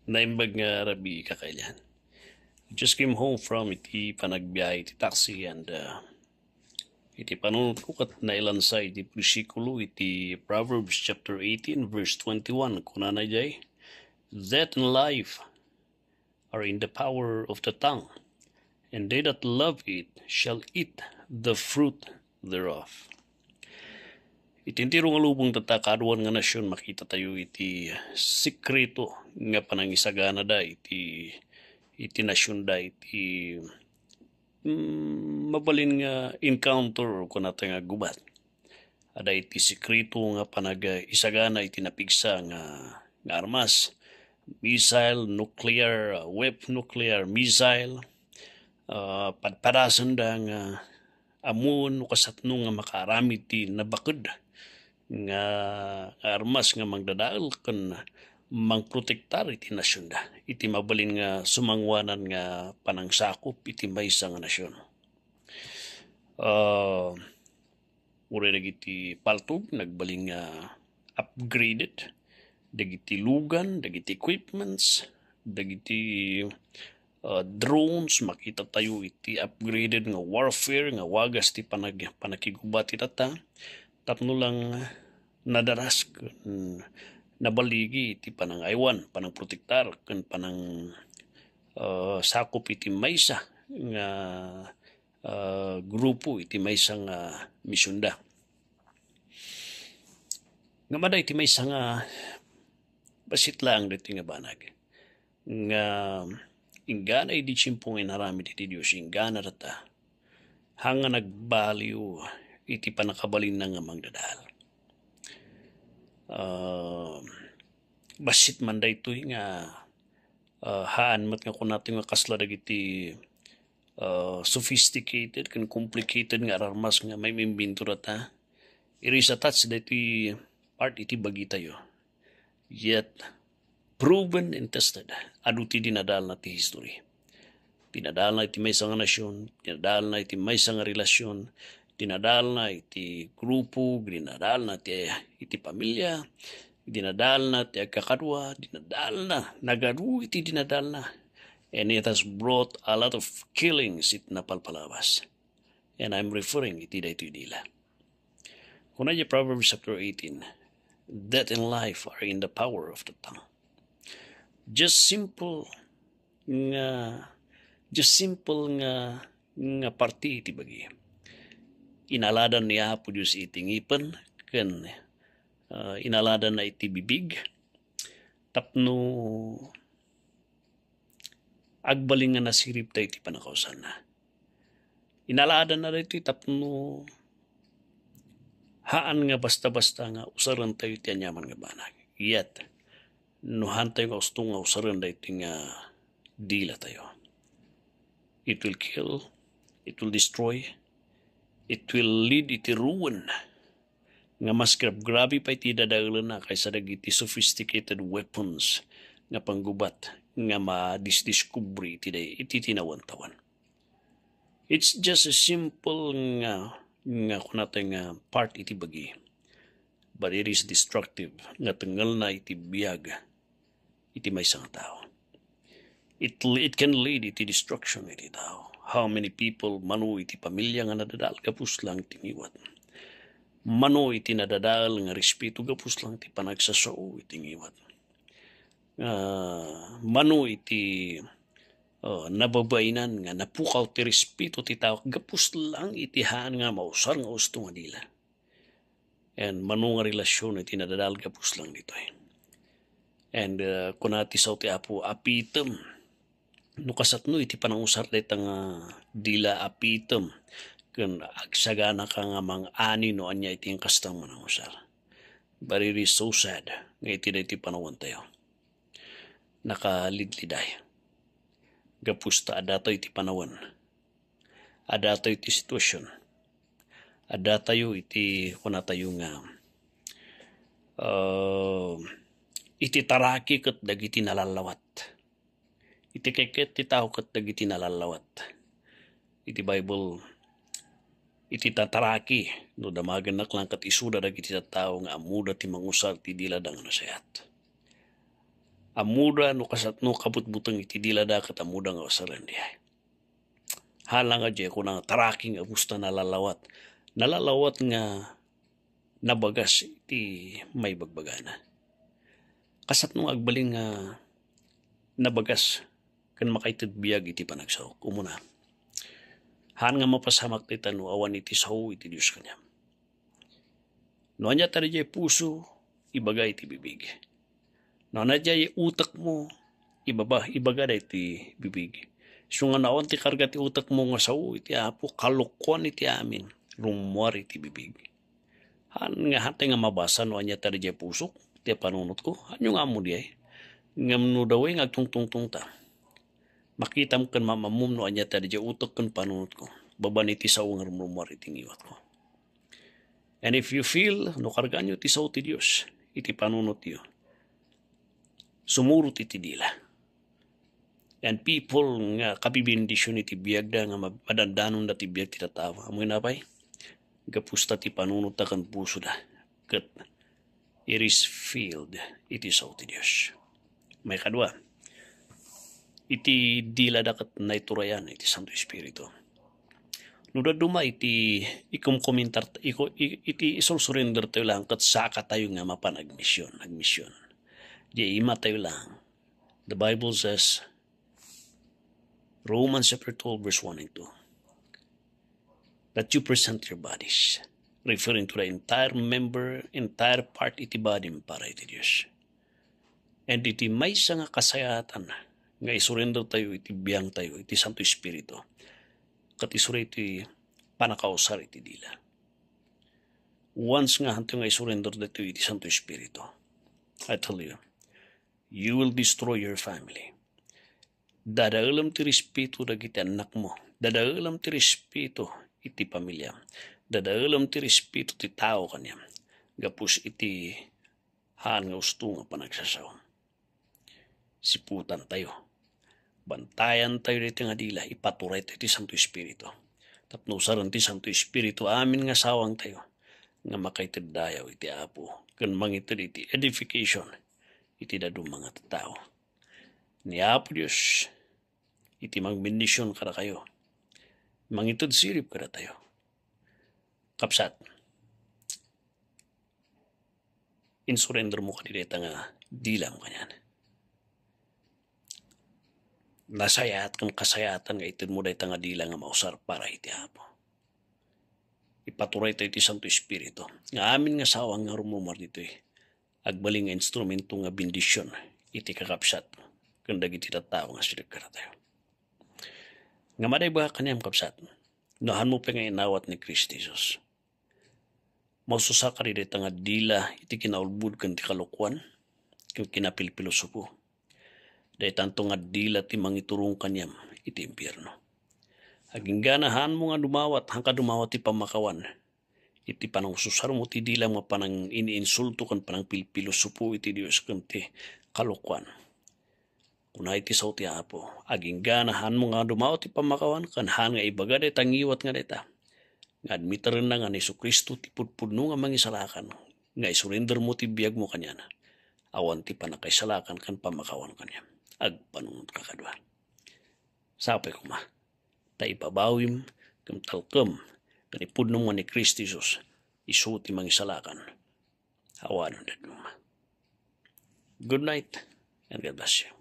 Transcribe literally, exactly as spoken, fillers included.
Naimbag nga rabii, kakailian. Just came home from iti panagbiyahe iti taxi and, uh, iti panunotko ket nailansa iti bersikulo iti Proverbs chapter eighteen, verse twenty-one. Kunana jay, "Death and life are in the power of the tongue, and they that love it shall eat the fruit thereof." Iti entero nga lubong tatta, kaaduan nga nasion, makitatayo iti sekreto nga panangisaganada iti, iti nasionda, iti, mm, mabalin nga encounter, kunata nga gubat. Ada iti sekreto nga panag-isagana iti napigsa nga, nga armas, missile, nuclear, uh, wep-, nuclear missile, uh, padpadasenda nga ammon no kasatno nga makaaramid ti nabaked nga, nga armas nga mangdadael ken mangprotektar iti nasionda iti mabalin nga sumanguanan nga panangsakup iti maysa nga nasion. Uh, Uray dagiti paltog, nagbalin nga upgraded. Dagiti lugan, dagiti equipments, dagiti, uh, drones, makitatayo iti upgraded nga warfare nga wagas ti panag-, panakigubat itatta. Tapno lang nadaras ken nabaligi iti panangaywan, panangprotektar, ken panang, uh, sakup iti maysa nga ah, grupo iti maysa nga misionda. Ngem adda iti maysa nga bassit laeng daytoy nga banag nga inggana idi tiempo nga inaramid iti Dios, inggana data, haan nga nagbaliw iti pannakabalinna nga mangdadael. Ah, bassit man daytoy nga, ah, haan met nga kunatayo nga kasla dagiti, ah, sophisticated ken complicated nga ararmas nga maimbento data. It is attached daytoy part iti bagitayo. Yet, proven and tested. Adu ti dinadalna ti history. Dinadalna iti maysa nga nasion, dinadalna iti maysa nga relasion, dinadalna iti grupo, dinadalna iti, iti pamilia, dinadalna ti agkakadua, dinadalna, nagadu iti dinadalna. And it has brought a lot of killings iti napalpalabas. And I'm referring iti daytoy dila. Kuna iti Proverbs chapter eighteen, "Death and life are in the power of the tongue." Just simple nga, just simple nga, nga parte iti bagi. Inaladan ni Apo Dios iti ngipen ken, ah, inaladanna iti bibig tapno agbalin nga nasirib tayo iti pannakausarna. Inaladanna daytoy tapno haan nga basta-basta nga usaren tayo iti aniaman nga banag. Yet, no haan tayo nga usto nga usaren daytoy nga dila tayo, it will kill, it will destroy, it will lead iti ruin. Nga mas gragrabe pay ti dadaelenna kaysa dagiti sophisticated weapons nga panggubat nga madisdiskubre iti day-, iti tinawen-tawen. It's just a simple nga, nga kunata nga part iti bagi. But it is destructive nga tengngelna iti biag iti maysa nga tao. It, it can lead iti destruction iti tao. How many people mano iti pamilia nga nadadael gapu lang iti ngiwat? Mano iti nadadael nga respeto gapu lang iti panagsasao iti ngiwat? Ah, mano iti, ah, nababainan nga napukaw ti respeto ti tao gapu lang iti haan nga mausar nga usto nga dila? And mano nga relasyon iti nadadael gapu lang ditoy? And, uh, kuna ti sao ti Apo, "Apitem." No kasatno iti panangusar dayta nga dila, apitem, ken agsaganaka nga mang-ani no ania iti inkastang manangusar. But it is so sad nga iti daytoy panawen tayo, nakalidliday. Gapu ta adda tayo iti panawen. Adda tayo iti sitwasyon. Adda tayo iti, kunatayo nga, ah, iti taraki ket dagiti nalallawat. Iti ket-ket ti tao ket dagiti nalallawat. Iti Bible, iti tataraki, no damagennak lang ket isuda dagiti tattao nga ammoda ti mangusar ti dilada nga nasayaat. Ammoda no kasatno kabutbuteng iti dilada ket ammoda nga usaren diay. Hala nga diay kuna nga tracking a gusto nalalawat. Nalalawat nga nabagas iti maibagbagana. Kasatno nga agbalin nga nabagas ken makaited biag iti panagsaok. Umuna, haan nga mapasamak dayta no awan iti sao iti Dios kaniam. No ania ta diay puso, ibaga iti bibig. No ania diay utekmo, ibaba, ibaga da iti bibig. Isu nga no awan ti karga ti utekmo nga sao iti Apo, kalokuan iti amin, rummuar iti bibig. Haan nga, haan nga mabasa no ania ta diay pusok, ti panunotko. Haanyo nga ammo diay. Ngem no daway nga agtungtungtongta, makitam ken maam-ammom no ania ta diay utek ken panunotko. Babaen iti sao nga rumrummuar iti ngiwatko. And if you feel no kargaanyo ti sao ti Dios iti panunotyo, sumurot iti dila. And people nga kabibendision iti biagda nga ma-, madandanonda ti biag ti tattao. Ammoyo pay, gapusta ti panunotta ken pusoda, ket it is filled iti sao ti Dios. Maikadua, iti dilada ket naiturayan iti Santo Espiritu. No dadduma iti ikumkumintar, iku-, i-, iti isursurrender tayo lang ket saka tayo nga mapan agmision, agmision. Di ima tayo lang. The Bible says, Romans chapter twelve, verse one and two, that you present your bodies, referring to the entire member, entire part iti body para iti Dios. And iti maysa nga kasayaatan nga isurrender tayo iti biang tayo iti Santo Espiritu, ket isuro iti panakausar iti dila. Once nga hanto nga isurrender daytoy iti Santo Espiritu, I tell you, you will destroy your family. Dadaelem ti respeto dagiti annakmo. Dadaelem ti respeto iti pamiliam. Dadaelem ti respeto ti tao kaniam. Gapus iti haan nga usto nga panagsasao. Siputan tayo. Bantayan tayo daytoy nga dila, ipaturay tayo ti Santo Espiritu. Tapno usaren ti Santo Espiritu amin nga sawang tayo nga makaited dayaw iti Apo ken mangited iti edification iti dadduma nga tattao. Ni Apo Dios iti mangbendision kadakayo, mangited sirib kadatayo. Kabsat, insurrender mo kadi dayta nga dilam kanian. Nasayaat ken kasayaatan nga itedmo dayta nga dila nga mausar para iti Apo. Ipaturay tayo ti Santo Espiritu nga amin nga sawang nga rumrumar ditoy, agbalin nga instrumento nga bendision iti kakabsat ken dagiti tattao nga sideg kadatayo. Nga madayba kaniam, kabsat, no hanmo pay nga inawat ni Cristo Jesus, maususa kadi dayta nga dila iti kinaulbod ken ti kalokuan ken kinapilpilosopo. Daytanto nga dila ti mangiturong kaniam iti impierno. Aginggana hanmo nga dumawat, hanka dumawat ti pammakawan iti panangususarmo ti dilam nga panangin-insulto ken panangpilpilosopo iti Dios ken ti kalokuan. Kuna iti sao ti Apo, aginggana hanmo nga dumawat ti pammakawan ken haan nga ibaga dayta ngiwat nga dayta, nga admiterenna nga ni Jesu-Cristo ti pudpudno nga mangisalakan, nga isurrender mo ti biagmo kaniana. Awan ti pannakaisalakan ken pammakawan kaniam. Agpanunot ka kadua. Sapay koma ta ipabawim ken talkem ken ipudnom nga ni Cristo Jesus, isu ti mangisalakan. Awanen dadduma. Good night and God bless you.